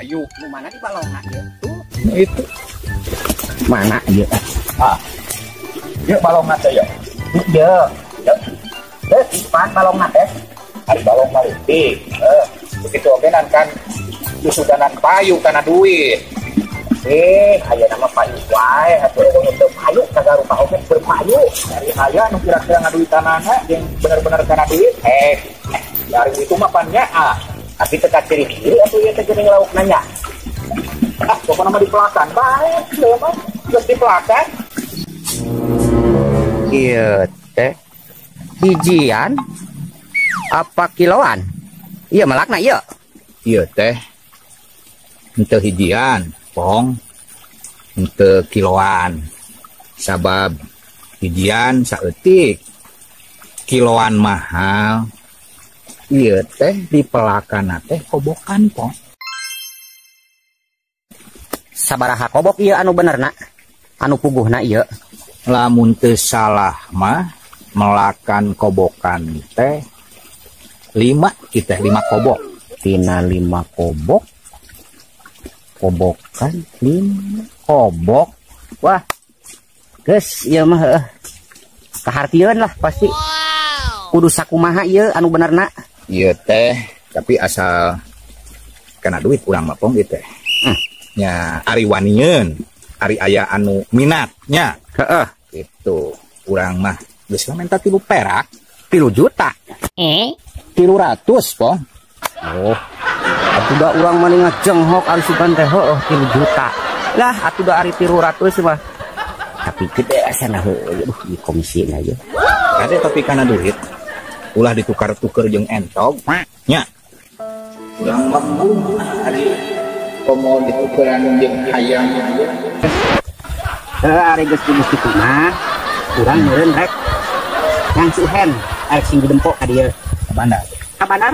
Payu. Nu mana di balongna ieu? Tuh, itu. Mana ieu? Ah. Ieu balongna teh ya. Ieu. Ieu. Ipan balongna teh. Ari balong mah leutik. Heuh. Begitu oge kan susudanan payu kana duit. Ayeuna mah payu wae atuh eueuh teu payu kagarupa oge berpayu. Dari aya nu kira-kira ngaduitanana jeung bener-bener kana duit. Dari itu mah pan nya ah. Tapi teu kaciri-ciri atuh ieu teh geuning lauk nanya. Ah, pokona mah dipelakan bae ieu mah. Geus dipelakan. Ieu teh hijian apa kiloan? Ieu melakna ieu. Ieu teh henteu hijian, pong. Henteu kiloan. Sabab hijian saeutik, kiloan mahal. Ieu teh dipelakanna teh kobokan, pong. Sabaraha kobok ieu anu benerna? Anu puguhna ieu? Lamun teu salah mah melakan kobokan teh 5 kita 5 kobok. Tina 5 kobok. Kobokan 5 kobok. Wah. Geus ieu mah heuh. Kahartieun lah pasti. Kudu sakumaha ieu anu benerna? Ieu teh tapi asal kana duit urang mah pong ieu teh. Nya ari wanieun, ari aya anu minat nya. Heeh. Gitu. Urang mah geus menta 3 perak, 3 juta. 300 pong. Oh. Atuh da urang mah ngajenghok ari sugan teh heueuh 3 juta. Lah atuh da ari 300 mah. Tapi gede asana heueuh aduh ieu komisina ieu. Kade tapi kana duit ulah ditukar-tuker jeung entog nya. Urang mah ari komo ditukeran jeung hayam. Heuh ari geus kitu mah urang meureun rek yang suhen arek sing didempok ka dieu. Ka bandar. Ka bandar?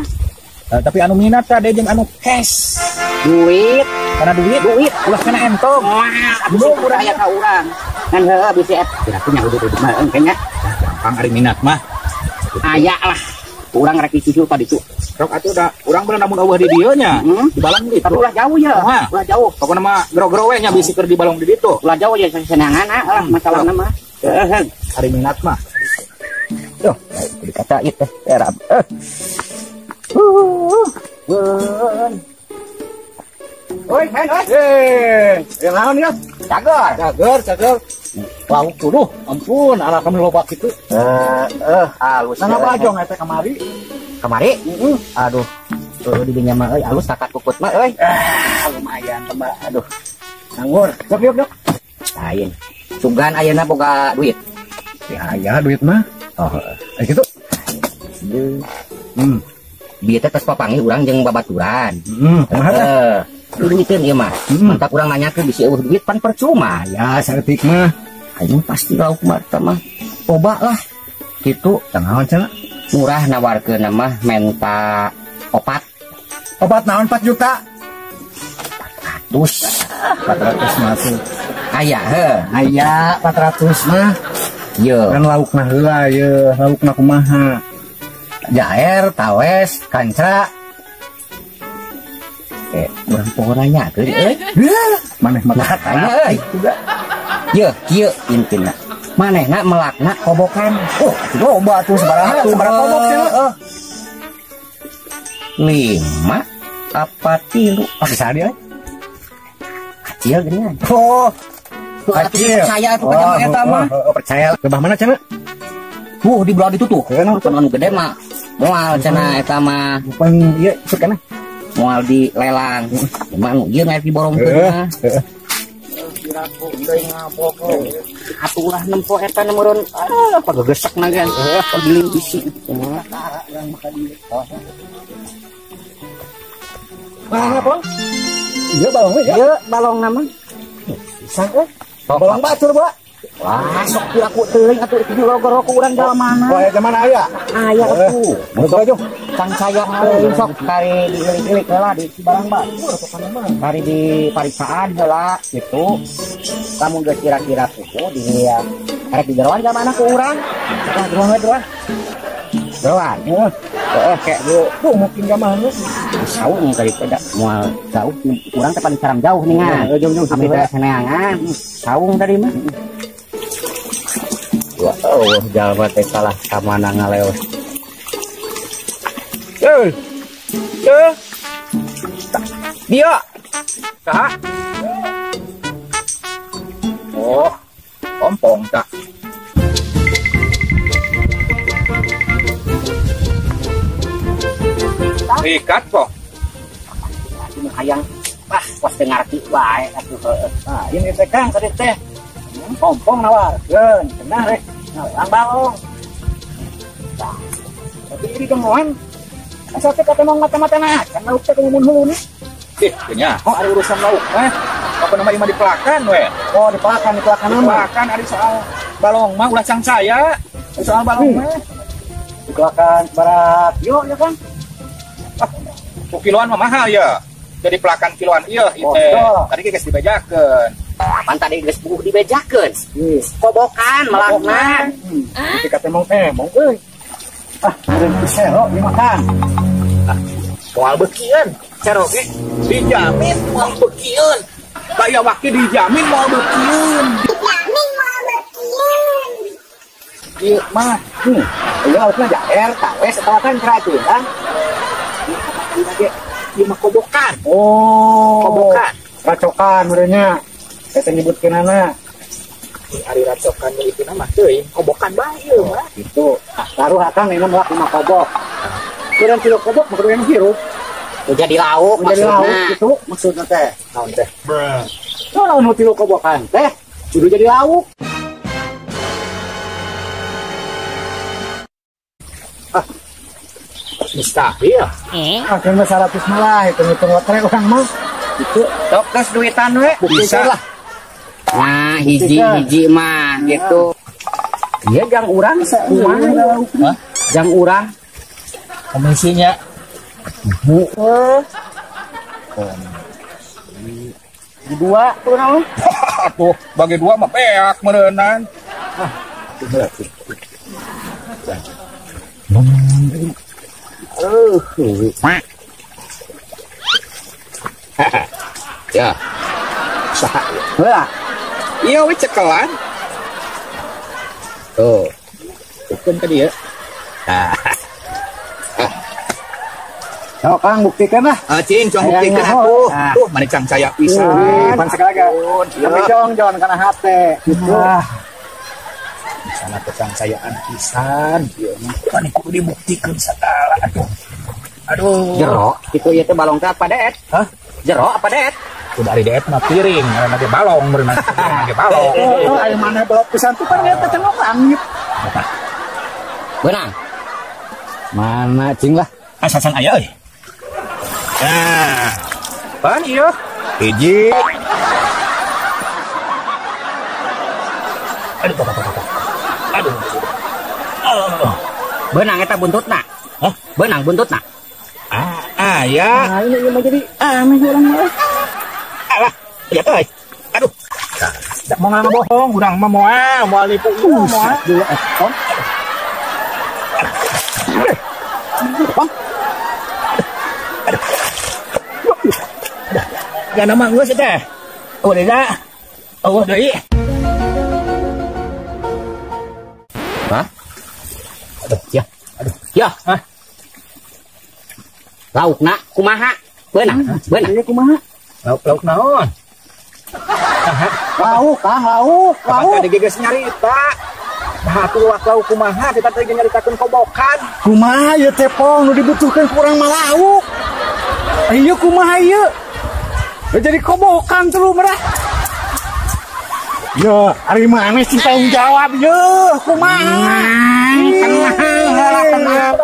Tapi anu minat tade jeung anu cash. Duit, kana duit, duit ulah kana entog. Wah, atuh urang aya ka urang. Ngan heueuh bisi et. Kira-kira nya udah mah engke nya. Gampang ari minat mah. Aya lah. Urang rek disusul ka ditu. Rok atuh da urang bener namun eueuh di dieu nya. Di balong di Tapi ulah jauh ya. Ulah jauh. Pokona mah gero-gero we nya bisi keur di balong di ditu. Ulah jauh ya senangan ah masalahna mah. Heueuh. Ari minat mah. Duh, dikata ieu teh era. Oi, main oi. Eh, naon ya? Cager. Cager, cager. Lauk tuduh, ampun, ala kami loba kitu. Halus. Sana bajong eta kamari. Kamari? Heeh. Aduh. Tuh di dinya mah euy, alus takat kukut mah euy. Ah, lumayan tebak. Aduh. Nganggur. Yok yok yok. Lain. Sugan ayeuna boga duit. Ya aya duit mah. Oh, gitu. Bieu teh tos papanggih urang jeung babaturan. Kumaha teh? Duiteun ieu mah. Mantap urang nanyakeun bisi eueuh duit pan percuma. Ya saeutik mah. Aing pasti lauk mah eta mah. Loba lah. Kitu naon cenah? Murah nawarkeun mah menta opat. Opat naon 4 juta? 400. 400 mah tuh. Aya heuh. Aya 400 mah. Ye. Kan laukna heula ye, laukna kumaha? Jaer, tawes, kancra. Urang poho nanyakeun euy. Maneh mah tanya euy. Ye, kieu intina. Manehna melakna kobokan. Oh, loba atuh sabaraha? Sabaraha kobok cenah? 5 apa 3? Oh, bisa dia. Kecil geuningan. Oh. Kecil. Percaya atuh ka eta mah. Oh, percaya. Lebah mana cenah? Di belah ditu tuh. Anu gede mah moal cenah eta mah. Pan ieu sok kana. Moal dilelang. Emang ieu ngaek diborongkeun mah. Heeh. Atuh ulah nempo eta meureun ah pagegesekna kan. Pagiling bisi. Mana pong? Ieu balong we ya. Ieu balong nama. Pisan euy. Balong batur, Pak. Wah, sok piraku teuing atuh itu logor ku urang dalam mana? Wah, zaman aya. Aya atuh. Mun aja. Can saya teuing sok kari diilik-ilik heula di barang batur pokona mah. Kari di pariksaan heula gitu. Lamun geus kira-kira tuh di arek di jeroan mana ku urang? Wah, jeroan we, jeroan. Jeroan. Heeh, kayak bu mungkin ka mana? Saung tadi teh moal jauh urang teh paling saram jauh nih ngan. Abdi teh saneangan. Saung tadi mah. Wah, oh, jalma teh salah ka mana ngaleos. Dia. Saha? Oh, ompong tak. Ikat kok. Hayang ah kos teu ngarti wae atuh heueuh. Nah, ini teh Kang tadi teh. Ompong nawarkeun, cenah rek ngaleang balong. Tah. Tapi ini gemoan. Asa teh katemong mata-matana kan lauk teh kumun hulu nih. Ih, nya. Oh, ada urusan lauk mah. Apa nama imah dipelakan we? Oh, dipelakan nama. Dipelakan ari soal balong mah ulah cang saya. Soal balong mah. Dipelakan barat. Yo ya Kang. Ah, kiloan mah mahal ya. Jadi pelakan kiloan ieu teh. Tadi geus dibejakeun. Apaan tadi geus buuh dibejakeun? Kobokan melakna. Itu katemong emong euy. Ah, meureun sero dimakan. Ah, moal beukieun. Cero ge dijamin moal beukieun. Kaya waktu dijamin moal beukieun. Dijamin moal beukieun. Ieu mah, ieu laukna jaer, tawes atawa kan keracunan. Ieu mah kobokan. Oh, kobokan. Racokan meureunnya. Eta nyebutkeunana. Ari racokan itu mah teuing, kobokan bae ieu mah. Gitu. Ah, taruh akang ini mah mah kobok. Kurang kilo kobok mah kudu yang hirup. Jadi lauk maksudna. Lauk gitu maksudna teh. Naon teh? Bruh. Naon nu tilu kobokan teh kudu jadi lauk. Ah. Mustahil. Ah, kan 100 malah hitung-hitung lotre urang mah. Itu tok geus duitan we. Bisa lah. Nah, hiji-hiji mah gitu. Iya jang urang kumaha? Hah? Jang urang komisinya. Heeh. Di dua tuh naon? Atuh, bagi dua mah peak meureunan. Ah, Ya. Saha ya? Heula. Iya we cekelan. Tuh. Bukan tadi ya. Ah. Yo Kang buktikan lah. Ah, cing cong buktikan atuh. Tuh mani cang saya pisan. Pan sekali lagi. Tapi cong jangan kana hate gitu. Sana kecang sayaan pisan. Ieu mah mani kudu dibuktikeun sagala atuh. Aduh. Jero kitu ieu teh balong teh apa deet? Hah? Jero apa deet? Udah ari deet mah piring, ngaranna ge balong meureun ge balong. Oh, aya mana balong pisan tuh kan eta teh langit. Beunang. Mana cing lah. Asasan aya euy. Nah, pan ieu hiji. Aduh, aduh. Aduh. Beunang eta buntutna. Hah? Beunang buntutna. Ah, ya. Nah, ini mah jadi aneh urang mah. Alah, ya teh. Aduh. Tidak mau bohong, urang mah moal, moal nipu ieu moal. Dulu kom. Bang. Gak nama geus teh. Oh, deui. Oh, deui. Hah? Aduh, ya. Aduh. Ya. Hah? Laukna kumaha? Beunang, beunang. Ieu kumaha? Lauk naon? Lauk, Kang, lauk, lauk. Tadi geus nyarita. Nah, atuh lauk kumaha? Kita tadi nyaritakeun kobokan. Kumaha ieu teh pong nu dibutuhkeun ku urang mah lauk. Ieu kumaha ieu? Jadi kobokan tuh merah. Ya, ari maneh sih tanggung jawab ye, kumaha? Tenang, tenang.